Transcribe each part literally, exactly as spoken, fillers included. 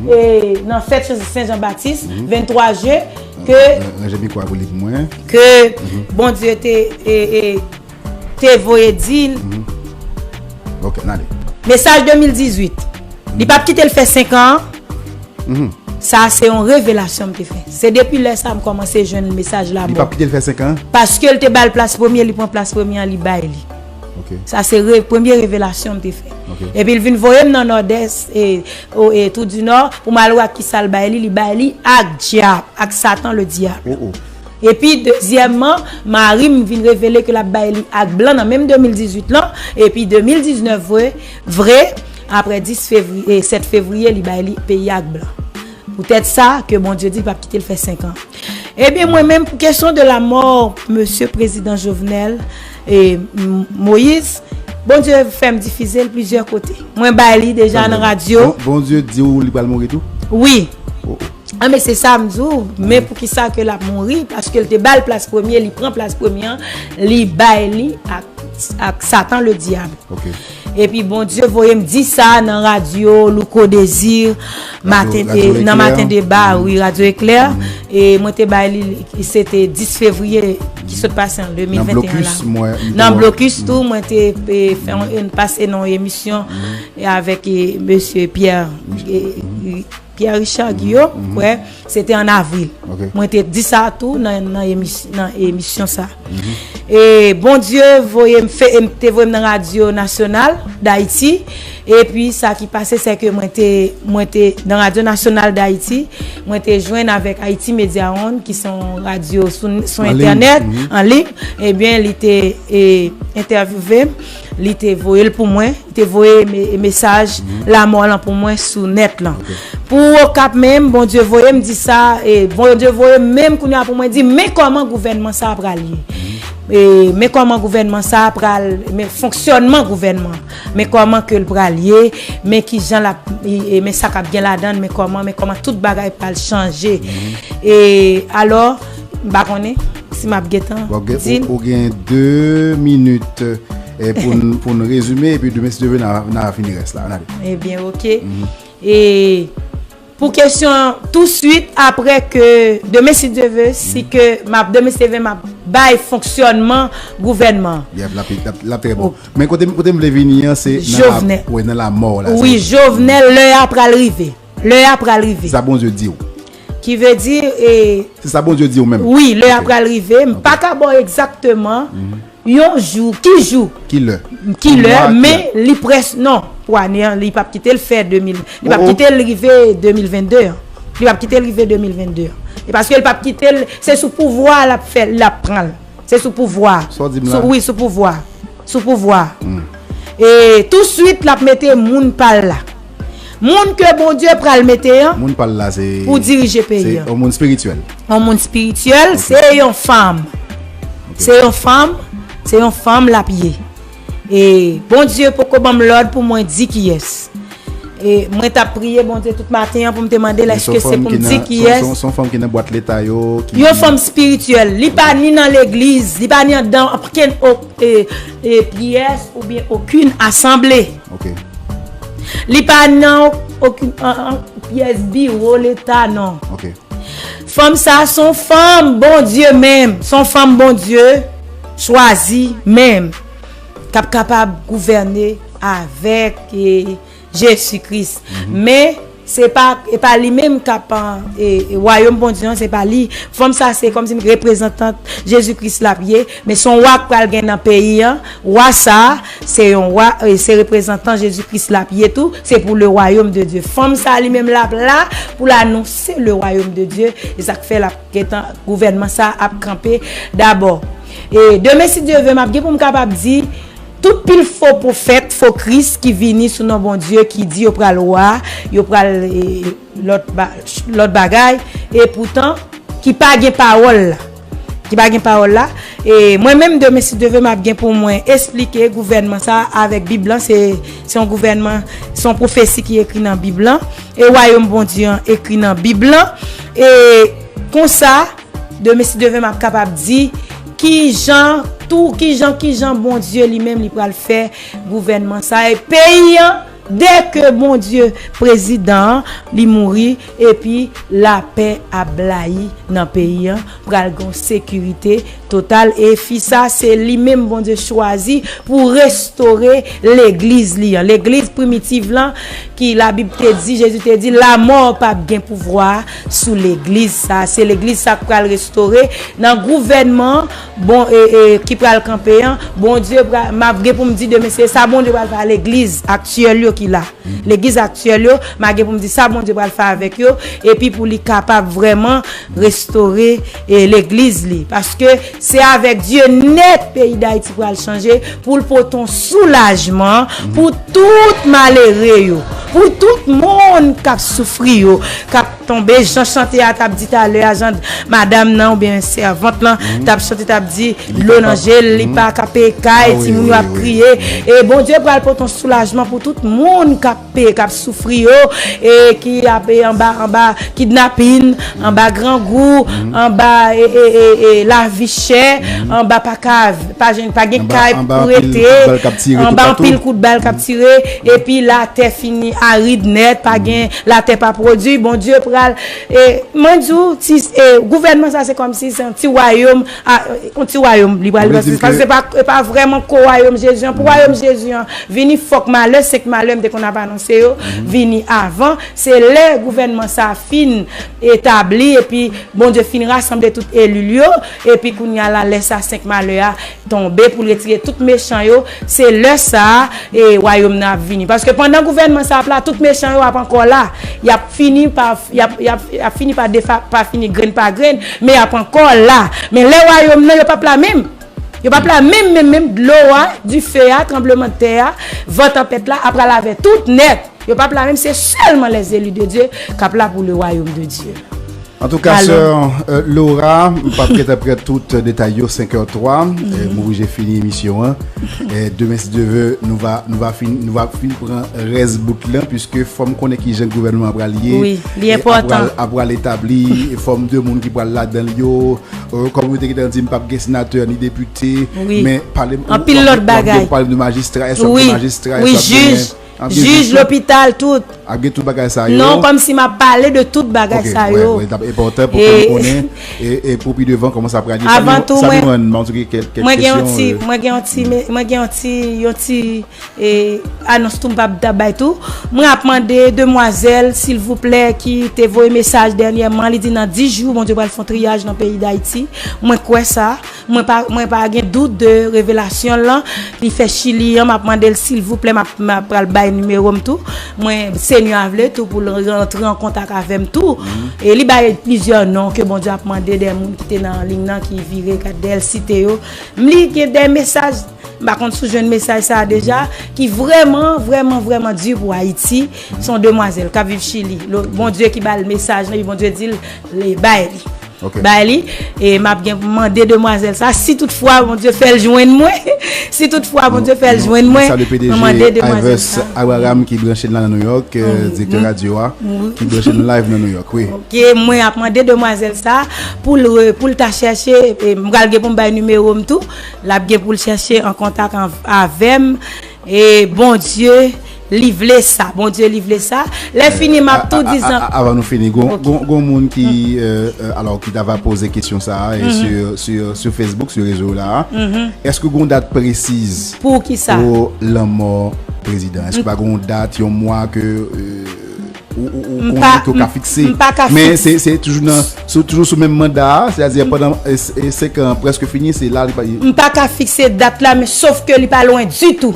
e, nan fèt Sen Jan Batis, venntwa jen, ke, ranje mikwo a pou li pou mwen, ke Bondye te, e, e, te voye di l. Ok, n ale. Mesaj de mil dizuit. Li p ap kite l fè senk an. Sa se yon revelasyon m te fè. Se depi lè sa m kòmanse jwenn mesaj la. Li p ap kite l fè senk an? Paske l te ba l plas premye, li pran plas premye an, li bay li. Ok. Sa se re, premye revelasyon m te fè. Ok. Epi l vin voye m nan Nòdès, e, o, e, tou di Nò, pou m al wè ak kisa l bay li, li bay li ak dyab, ak Satan le dyab. Oh, oh. Epi, dezyèmman, mari m vin revele ke l ap bay li ak blan nan menm de mil dizuit lan. Epi, de mil diznèf vre, vre, apre dis fevriye, sèt fevriye, li bay li peyi ak blan. Poutèt sa, ke Bondye di l p ap kite l fè senk an. Ebyen, mwen menm, pou kesyon de la mò, mesye prezidan Jovenel, e, M-, Moïse, Bondye fè m difize l plizyè kote. Mwen bay li deja nan radyo. Bon, Bondye di w li pral mouri tou? Wi. Oh, oh. Ah, men se sa m di w, men poukisa ke l ap mouri? Paske l te ba l plas premye, li pran plas premye an, li bay li ak, ak Satan le dyab. Ok. Epi Bondye voye m di sa nan radyo Louko Désir, maten, nan Maten Deba, wi, Radyo Eklè. E mwen te bay li, se te dis fevriye ki sot pase an de mil venteyen la. Nan Blokis tou, mwen te, e, fè yon, pase nan yon emisyon, e, avèk, e, mesye Pierre, e, Pierre Richard Guillaume, kwè, se te an avril. Ok. Mwen te di sa tou nan, nan emis-, nan emisyon sa. E Bondye voye m fè, e m te voye m nan Radyo Nasyonal Dayiti. Epi sa ki pase, se ke mwen te, mwen te nan Radyo Nasyonal Dayiti, mwen te jwenn avèk Haïti Media One, ki se yon radyo sou, sou entènèt, an liy. Ebyen, li te, e, entèvyouve m, li te voye l pou mwen. Te voye me-, mesaj lamò lan pou mwen sou nèt lan. Ok. Pou Okap menm, Bondye voye m di sa, e Bondye voye m menm kounye a pou mwen di, men kòman gouvènman sa a pral ye. E men kòman gouvènman sa a pral, men fonksyònman gouvènman, men kòman ke l pral ye, men kijan l ap, e, e men sa k ap gen ladan l, men kòman, men kòman tout bagay pral chanje. E alò, m pa konnen si m ap gentan di l. Ou gen de minit, e, pou n, pou n rezime, epi demen, si Dye vle, n a, n a fini rès la. Ann ale. Ebyen, ok. E pou kesyon an, touswit apre ke, demen, si Dye vle, si ke m ap, demen, si Dye vle, m ap bay fonksyònman gouvènman. Yep, l ap, l ap, l ap trè bon. Men kote, kote m vle vini an, se nan la, wi, nan lamò la. Wi, Jovenel, lè a pral rive. Lè a pral rive. Se sa Bondye di w. Ki vle di, e, se sa Bondye di w menm. Wi, lè a pral rive. M pa ka ba w egzakteman yon jou, ki jou, ki lè, ki lè, men li près, non, pou ane an, li p ap kite l fè de mil, li p ap kite l rive de mil vennde an. Li p ap kite l rive de mil vennde an. E paske l p ap kite l, se sou pouvwa l ap fè, l ap pran l. Se sou pouvwa. Sa w di m la? Sou, wi, sou pouvwa. Sou pouvwa. E touswit, l ap mete moun pa l la. Moun ke Bondye pral mete an, moun pa l la, se, pou dirije peyi an. Se yon moun espirityèl. Yon moun espirityèl, se yon fanm. Se yon fanm, se yon fanm l ap ye. E Bondye poko ban m lòd pou mwen di kiyès. E mwen t ap priye Bondye tout maten an pou m te mande l èske se pou m di kiyès. Se yon fanm ki nan bwat leta yo, ki yon fanm espirityèl. Li pa ni nan legliz, li pa ni anndan okenn, e, e, pyès oubyen okenn asanble. Ok. Li pa nan okenn, an, an, pyès biwo leta, non. Ok. Fanm sa a se yon fanm Bondye menm, se yon fanm Bondye chwazi menm, k ap kapab gouvène avèk, e, Jezi Kris. Men, se pa, e pa li menm k ap, e, e, wayòm Bondye an, se pa li. Fanm sa a se kòmsi reprezantant Jezi Kris l ap ye, men se yon wa k pral gen nan peyi an. Wa sa a, se yon wa, e, se reprezantan Jezi Kris l ap ye tou, se pou le royaume de Dieu. Fanm sa a li menm l ap la pou l anonse le royaume de Dieu, e sa k fè l ap gentan, gouvènman sa a ap kanpe dabò. E demen, si Dye vle, m ap gen pou m kapab di, tout pil fo pwofèt, fo Kris ki vini sou non Bondye, ki di yo pral wa, yo pral, e, lòt ba-, lòt bagay, e poutan, ki pa gen pawòl la. Ki pa gen pawòl la. E mwen menm, demen, si Dye vle, m ap gen pou mwen esplike gouvènman sa a avèk Bib lan. Se, se yon gouvènman, se yon pwofesi ki ekri nan Bib lan. E wayòm Bondye an ekri nan Bib lan. E konsa, demen, si Dye vle, m ap kapab di kijan, tou, kijan, kijan Bondye li menm li pral fè gouvènman sa a. E peyi an, Dèke Bondye prezidan an, li mouri, epi lapè ap blayi nan peyi an, pral gen sekirite total. E fi sa, se li menm Bondye chwazi pou restore legliz li an. Legliz primitiv lan, ki Labib te di, Jezi te di, lanmò p ap gen pouvwa sou legliz sa. Se legliz sa k pral restore nan gouvènman bon, e, e, ki pral kanpe an. Bondye pral, m ap gen pou m di demen, se sa Bondye pral fè a legliz aktyèl yo ki la. Legliz aktyèl yo, m a gen pou m di sa Bondye pral fè avèk yo, epi pou li kapab vrèman restore, e, legliz li. Paske se avèk Dye nèt peyi Dayiti pral chanje, pou l pote yon soulajman pou tout malere yo, pou tout moun k ap soufri yo, k ap tonbe, jan chante a t ap di talè a, jan madanm nan oubyen sèvant lan t ap chante, t ap di dlo nan je l, li pa ka peye kay, timoun yo ap kriye. E Bondye pral pote yon soulajman pou tout moun k ap peye, k ap soufri yo, e ki ap, e, anba, anba kidnapin, anba grangou, anba, e, e, e, e, lavi chè, anba pa ka, pa jwenn, pa gen kay pou rete, anba anpil kout bal k ap tire, epi latè fini arid nèt, pa gen, latè pa pwodui. Bondye pral, e, mwen di w, ti, e, gouvènman sa se kòmsi se yon ti wayòm, a, yon ti wayòm li pral pase, paske se pa, se pa vrèman ko wayòm Jezi an. Pou wayòm Jezi an vini, fòk malè, senk malè m te konn ap anonse yo, vini avan. Se lè gouvènman sa fin etabli, epi Bondye fin rasanble tout eli l yo, epi kounye a la, lè sa senk malè a tonbe pou l retire tout mechan yo, se lè sa a, e, wayòm nan ap vini. Paske pandan gouvènman sa ap la, tout mechan yo ap ankò la. Y ap fini pa, y ap, y ap, y ap fini pa defa, pa fini grenn pa grenn, men y ap ankò la. Men lè wayòm nan, yo p ap la menm. Yo p ap la menm, menm, menm. Dlo a, dife a, tranblemanntè a, van tanpèt la ap pral avè tout nèt. Yo p ap la menm, se sèlman les élus de Dieu k ap la pou le royaume de Dieu. Antouka, sè, euh, Laura, m p ap gentan pran tout detay yo, senkè twa. Euh, m oblije fini emisyon an. E demen, si Dye vle, nou va, nou va fin, nou va fin pran rès bout lan, piske fò m konnen kijan gouvènman an pral ye. Wi, li enpòtan. Ap pral, ap pral etabli, fòm de moun ki pral ladan l yo. Euh, kòm ou te gentan di, m p ap gen senatè ni depite, men pale m, anpil lòt bagay. W ap gen pou pale m de majistra, èske w ap gen majistra, èske w ap gen jij, jij, lopital, tout. Ap gen tout bagay sa yo. Non, kòmsi m ap pale de tout bagay sa yo. Ok, wè, wè, l ap enpòtan pou ke nou konnen, e, e pou pi devan kòman sa pral ye. Avan tou, mwen, mwen gen yon ti, mwen gen yon ti, mwen gen yon ti, yon ti, e, anons tou m p ap bay tou. Mwen ap mande demwazèl, silvouplè, ki te voye mesaj dènyèman, li di nan dis jou, Bondye pral fè yon triyaj nan peyi Dayiti. Mwen kwè sa. Mwen pa, mwen pa gen dout de revelasyon l lan. Li fè Chili an, m ap mande l silvouplè, m ap, m ap pral bay nimewo m tou. Mwen, Senyè a vle tou pou l rantre an kontak avè m tou. E li bay plizyè non ke Bondye ap mande dè moun ki te nan liy nan, ki vire gad dèyè l site yo. M li gen de mesaj, m pa konn si w jwenn mesaj sa a deja, ki vrèman, vrèman, vrèman di pou Ayiti. Se yon demwazèl k ap viv Chili. Lo-, Bondye ki ba l mesaj lan, epi Bondye di l, li bay li. Ok. Bay li. E m ap gen pou mande demwazèl sa, si toutfwa Bondye fè l jwenn mwen, si toutfwa Bondye fè l jwenn mwen, mwen mande demwazèl sa. Salye P D G Ives Abraham ki branche n la nan New York, euh, direktè radyo a, ki branche n live nan New York, wi. Ok, mwen ap mande demwazèl sa pou l re-, pou l ta chèche, e m pral gen pou m bay nimewo m tou, l ap gen pou l chèche an kontak an-, avè m. E Bondye, li vle sa. Bondye, li vle sa. Lè fini, m ap tou di zan. A, a, a, avan nou fini, gon, gon, gon moun ki, euh, euh, alò, ki ta va poze kesyon sa a, e sur, sur, sur Facebook, sur rezo la a. Èske gon dat presiz pou ki sa? Pou lanmò prezidan? Èske pa gon dat, yon mwa ke, euh, ou, ou, ou konnen ke ou ka fikse? M pa ka fikse. Men se, se toujou nan, se toujou sou menm manda a, sètadi pandan, e, e, senk an prèske fini, se la li pa. M pa ka fikse dat la, men sof ke li pa lwen ditou.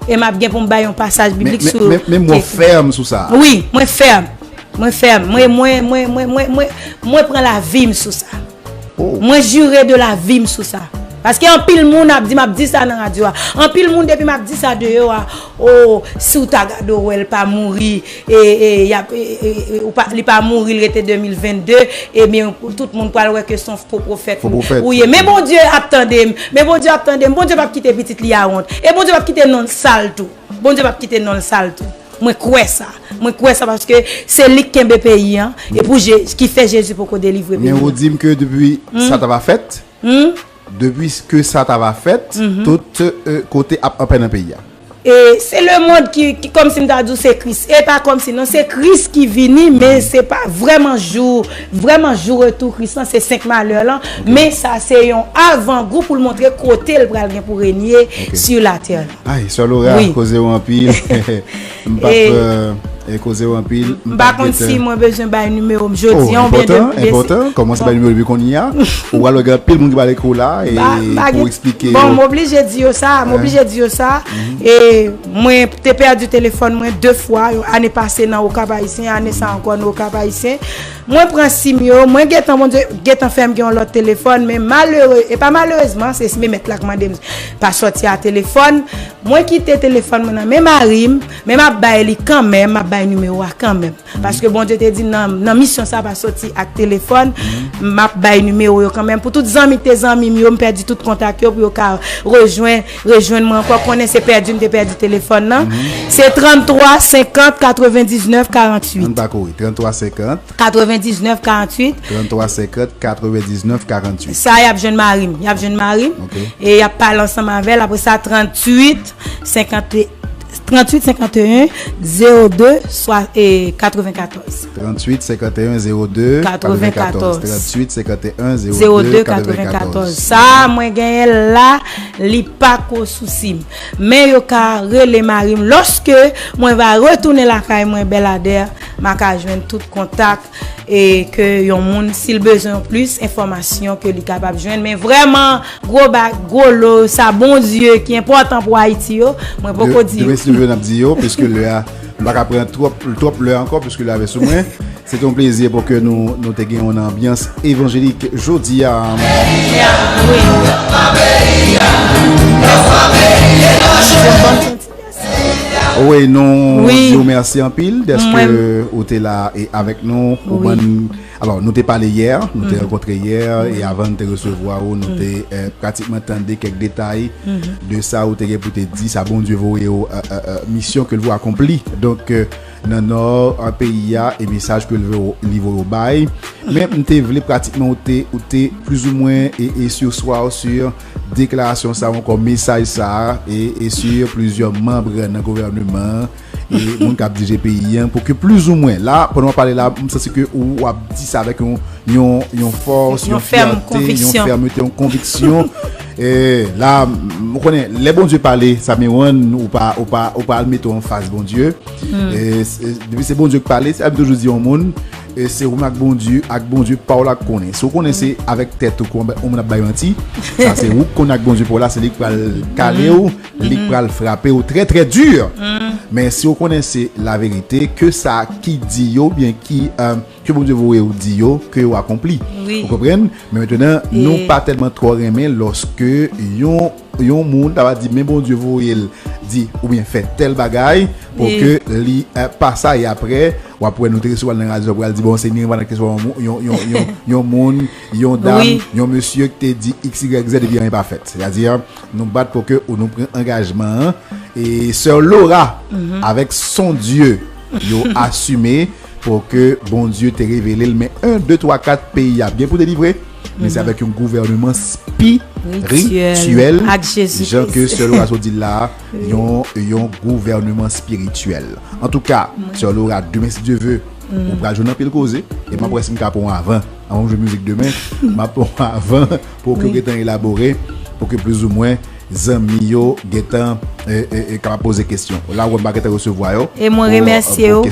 E m ap gen pou m bay yon pasaj biblik sou. Men, men, men, men w fèm sou sa. Wi, mwen fèm. Mwen fèm. Mwen, mwen, mwen, mwen, mwen, mwen, mwen pran lavi m sou sa. Oh. Mwen jire de lavi m sou sa. Paske anpil moun ap di, m ap di sa nan radyo a. Anpil moun depi m ap di sa deyò a, oh, si w ta gade w wè l pa mouri, e, e, y ap, e, e, e, ou pa, li pa mouri, l rete de mil vennde, ebyen, tout moun pral wè ke se yon fo pwofèt ou ye. Men Bondye ap tande m. Men Bondye ap tande m. Bondye p ap kite pitit li a wont. E Bondye p ap kite non l sal tou. Bondye p ap kite non l sal tou. Mwen kwè sa. Mwen kwè sa paske se li k kenbe peyi an. E pou Je-, ki fè Jezi poko delivre peyi an. Men ou di m ke depi sa ta va fèt, depi ke sa ta va fèt, tout, euh, kote ap anpè nan peyi a. E se lemonn ki, ki kòmsi m ta di w se Kris. E pa kòmsi non, se Kris ki vini, men se pa vrèman jou, vrèman jou retou Kris lan, se senk malè lan, men sa se yon avangou pou l montre kote l pral gen pou renye sou latè lan. Ay, Sè Laura, koze w anpil. M p ap e koze w anpil. M pa konn si mwen bezwen bay nimewo m jodi an oubyen de. Enpòtan, enpòtan. Kòmanse bay nimewo depi kounye a. Ou pral wè gen anpil moun ki pral ekri w la e pou eksplike yo. Bon, m oblije di yo sa, m oblije di yo sa. E mwen te pèdi telefòn mwen de fwa, ane pase nan Okap Ayisyen, ane sa ankò nan Okap Ayisyen. Mwen pran sim yo, mwen gentan, Bondye gentan fè m gen yon lòt telefòn, men malere, e pa malerezman, se Mèt la k mande m pa sòti a telefòn. Mwen kite telefòn mwen nan men mari m, men m ap bay li kanmenm, m ap bay nimewo a kanmenm. Paske Bondye te di m nan, nan misyon sa pa soti ak telefòn, m ap bay nimewo yo kanmenm. Pou tout zanmi ki te zanmi m yo, m pèdi tout kontak yo, pou yo ka rejwenn, rejwenn mwen ankò. Konnen se pèdi m te pèdi telefòn nan. Se tranntwa senkant katrevendiznèf karanntuit. Ann pa kouri, tranntwa senkant. Katrevendiznèf karanntuit. Tranntwa senkant katrevendiznèf karanntuit. Sa y ap jwenn mari m. Y ap jwenn mari m. E y ap pale ansanm avè l. Apre sa, trantuit senkant, trantuit senkanteyen zewo de swa, e, katrevenkatòz. Trantuit senkanteyen zewo de katrevenkatòz. Trantuit senkanteyen zewo de katrevenkatòz. Sa mwen genyen la, li pa ko sousi m. Men yo ka rele mari m. Lòske mwen va retounen lakay mwen, Bèladè, m a ka jwenn tout kontak e ke yon moun, si l bezwen plis enfòmasyon, ke li kapab jwenn. Men vrèman, gwo ba, gwo lo, sa Bondye ki enpòtan pou Ayiti yo, mwen poko di yo. Demen si Dye vle n ap di yo, piske lè a, m pa ka pran twòp, twòp lè ankò, piske lè a vè sou mwen. Se te yon plezi pou ke nou, nou te gen yon anbyans evanjelik jodi a. Wi, nou di w mèsi anpil dèske ou te la e avèk nou. Ou bann, alò, nou te pale yè, nou te rankontre yè, e avan n te resevwa ou, nou te eh, pratikman tande kèk detay de sa ou te gen pou te di, sa Bondye voye w, eh, eh, eh, misyon ke l voye akonpli. Donk, eh, nan nò, eh, peyi a, e mesaj ke l voye w, li voye w bay. Men m te vle pratikman ou te, ou te plizoumwen e, e sur swa ou sur deklarasyon sa ou ankò mesaj sa a e, e sur plizyè manm nan gouvèneman an e moun k ap dirije peyi an pou ke plizoumwen la, pandan w ap pale la, m santi ke ou w ap di sa avèk yon, yon, yon fòs, yon fyète, yon fèmte, yon konviksyon. E la, m, ou konnen, lè Bondye pale, sa Mewann, ou pa, ou pa, ou pa al mete w anfas Bondye. E, e, depi se Bondye k pale, sa m toujou di yon moun, e se ou menm ak Bondye, ak Bondye pa w la k konnen. Si w konnen se avèk tèt ou ke yon moun ap bay manti, sa se ou k konnen ak Bondye pa w la, se li k pral kale w, li k pral frape w trè, trè di. Men si w konnen se laverite, ke sa ki di yo, oubyen ki, eh, ke Bondye voye w di yo, ke yo akonpli. Ou konprann? Men mentnan, nou pa tèlman twò renmen lòske yon, yon moun ta va di, men Bondye voye l di oubyen fè tèl bagay pou ke li, eh, pa sa, e apre, w ap wè nou te resevwa l nan radyo, pral di, bon, se ni pa nan kesyon yon, yon, yon, yon, yon moun, yon dam, yon mesye ki te di X, Y, Z, epi anyen pa fèt. Sètadi, nou bat pou ke ou nou pran angajman an. E Sè Laura, avèk son Dye, yo asime pou ke Bondye te revele l. Men en, de, twa, kat, peyi a byen pou delivre, men se avèk yon gouvèneman spirityèl, jan ke Sè Laura sot di l la, yon, yon gouvèneman spirityèl. Antouka, Sè Laura, demen, si Dye ve, ou pral jwenn anpil koze, e m ap wè si m ka pran w avan. Anvan m jwe mizik demen, m ap pran w avan pou ke w gentan elabore, pou ke plizoumwen zanmi yo gentan, e, e, e, kapab poze kesyon. La, ou wè m pa gentan resevwa yo. E mwen remèsye w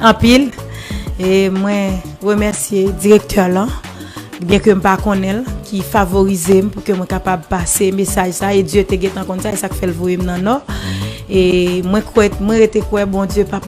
anpil. E mwen remèsye direktè lan, byenke m pa konnen l, ki favorize m pou ke mwen kapab pase mesaj sa. E Dye te gentan konn sa, e sa k fè l voye m nan Nò. E mwen kwè, mwen rete kwè Bondye p ap